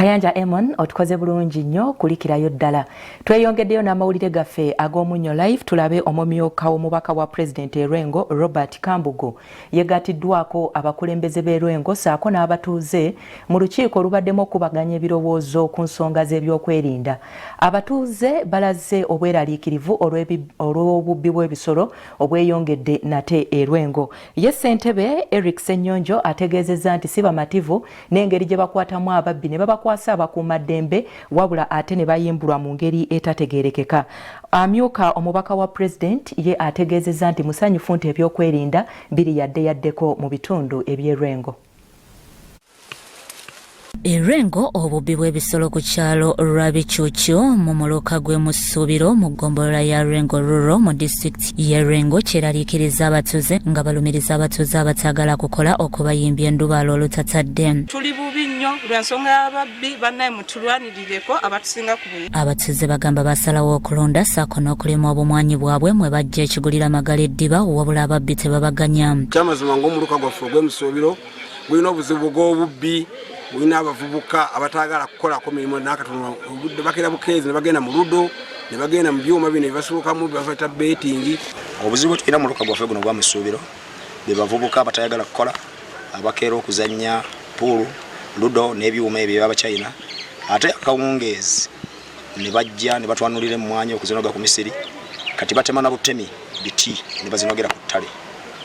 Kayanja Emon, otukoze bulungi nnyo, kulikirayo ddala. Tweyongeddeyo n'amawulire gaffe ag'Omunnyo Live. Tulabe omumyuka w'omubaka wa pulezidenti e Lwengo, Robert Kambugu, yeegatiddwako abakulembeze b'e Lwengo ssaako n'abatuuze mu lukiiko olubaddemu okubaganya ebirowoozo ku nsonga z'ebyokwerinda. Abatuuze balaze obweraliikirivu olw'obubbi bw'ebisolo obweyongedde nate e Lwengo. Ye ssentebe Eric Ssennyonjo ategeezezza nti si bamativu n'engeri gye bakwatamu ababbi ne babakwasa abakuumaddembe, wabula ate ne bayimbulwa mu ngeri etategeerekeka. Amyuka omubaka wa pulezidenti ye ategeezezza nti musanyufu nti ebyokwerinda biri yadde yaddeko mu bitundu eby'e Lwengo. E Lwengo, obubbi bw'ebisolo ku kyalo Lwabicuucu mu muluka gw'e Musuubiro mu ggombolola ya Lwengo Rural mu disitulikiti y'e Lwengo kyeraliikiriza abatuuze, nga balumiriza abatuuze abataagala kukola okubayimbya endubaalo olutatadde. Tuli bubi nnyo lw'ensonga y'ababbi. Bannaye, mutulwanirireko abatusinga ku buyi. Abatuuze bagamba basalawo okulunda ssaako n'okulima obumwanyi bwabwe mwe bajja ekigulira magala eddiba, wabula ababbi tebabaganya. Kyamazima ng'omuluka gwaffe ogw'Emusuubiro gulina obuzibu bw'obubbi. Bulina abavubuka abataagala kukolako mirimu nakatono. Obudde bakeera bukeezi ne bagenda mu ludo, ne bagenda mu byuma bino ebibasulukamu bebafata betting. Obuzibu bwe tulina mu muluka gwaffe guno gwa Musuubiro be bavubuka abatayagala kukola, abakeera okuzannya pool, ludo n'ebyuma ebyo ebyabachina, ate akawungeezi ne bajja ne batwanulira emmwanyi okuzinoga ku misiri. Kati batema na butemi biti ne bazinogera ku ttale.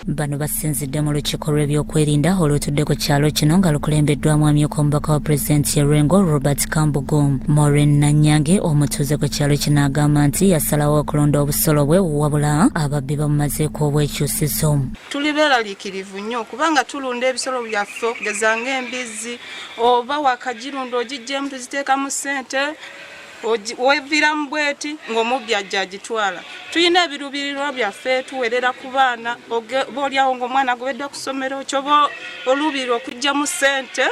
Bano basinzidde mu lukiiko lw'ebyokwerinda olutudde ku kyalo kino nga lukulembeddwamu amyuka omubaka wa pulezidenti e Lwengo, Robert Kambugu. Maureen Nanyange, omutuuze ku kyalo kino, agamba nti yasalawo okulonda obusolo bwe, wabula ababbi bamumazeeko obwekyusizo. Tuli beeraliikirivu nnyo kubanga tulunda ebisolo byaffe, okugeza ng'embizzi, oba wakagirunda ogiggyemu, tuziteekamu ssente, weviiramu bweti ng'omubbi ajja agitwala. Tulina ebiruubirirwa byaffe, tuwerera ku baana, booliawo ng'omwana agobeddwa ku ssomero, kyoba oluubirira okuggyamu ssente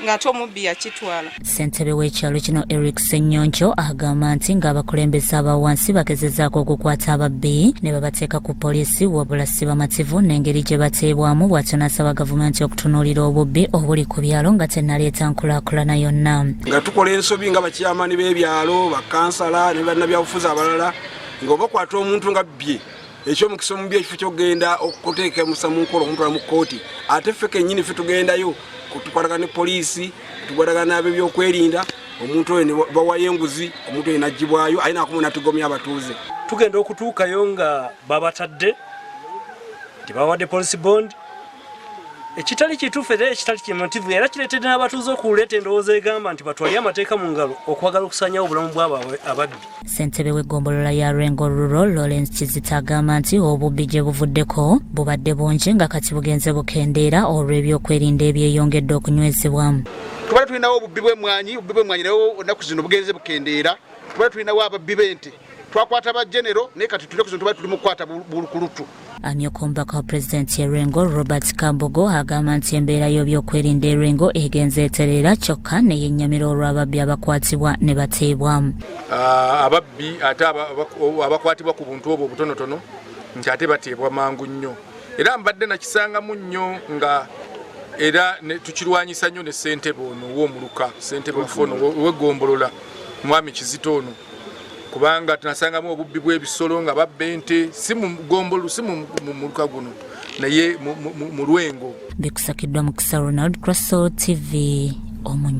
ng'ate omubbi yakitwala. Ssentebe w'ekyalo kino, Eric Ssennyonjo, agamba nti ng'abakulembeze aba wansi bagezezaako okukwata ababbi ne babateeka ku poliisi, wabula si bamativu n'engeri gye bateebwamu. Bw'atyo n'asaba gavumenti okutunuulira obubbi obuli ku byalo nga tennaleeta nkulaakulana yonna. Nga tukola ensobi nga bakyamani b'ebyalo, bakansala ne bannabyabufuzi abalala, nga obakwata omuntu nga bbye, ekyomukisa omubi, ekifo kyokugenda okuteeka musa mu nkola omutwala mu kkooti, ate ffe kennyini ffe tugendayo, tukwatagana ne poliisi, tukwatagana n'abebyokwerinda, omuntu oyo ne bawayo enguzi, omuntu oyo naggibwayo aye nakoma natugomya abatuuze. Tugenda okutuukayo nga babatadde, tebawadde police bond, ekitali kituufu era ekitali kimativu, era kireetedde n'abatuuze okuleeta endowooza egamba nti batwale amateeka mu ngalo okwagala okusanyawo obulamu bwabo ababbi. Ssentebe w'eggombolola ya Lwengo Rural, Lawrence Kizita, agamba nti obubbi gye buvuddeko bubadde bungi, nga kati bugenze bukendeera olw'ebyokwerinda ebyeyongedde okunywezebwa. Tubadde tulinawo obubbi bw'emmwanyi. Obubbi bw'emmwanyi naye ennaku zino bugenze bukendeera. Tubadde tulinawo ababbi b'ente, twakwata ba genero, naye kati tulina kuno tubadde tuli mu kukwata bulukulutu. Amyuka omubaka wa pulezidenti e Lwengo, Robert Kambugo, agamba nti embeera y'ebyokwerinda e Lwengo egenze etereera, kyokka ne yennyamira olw'ababbi abakwatibwa ne bateebwa. Ababbi ate abakwatibwa ku buntu obwo obutonotono nti ate bateebwa mangu nnyo, era mbadde nakisangamu nnyo nga era tukirwanyisa nnyo ne ssentebe ono ow'omuluka, ssentebe waffe ono ow'eggombolola, mwami Kizito ono, kubanga tunasangamu obubbi bw'ebisolo nga babba ente, si mu gombolo, si mu muluka guno, naye mu Lwengo. Bikusakiddwa Mukisa Ronald, Crosol TV, Omunnyo.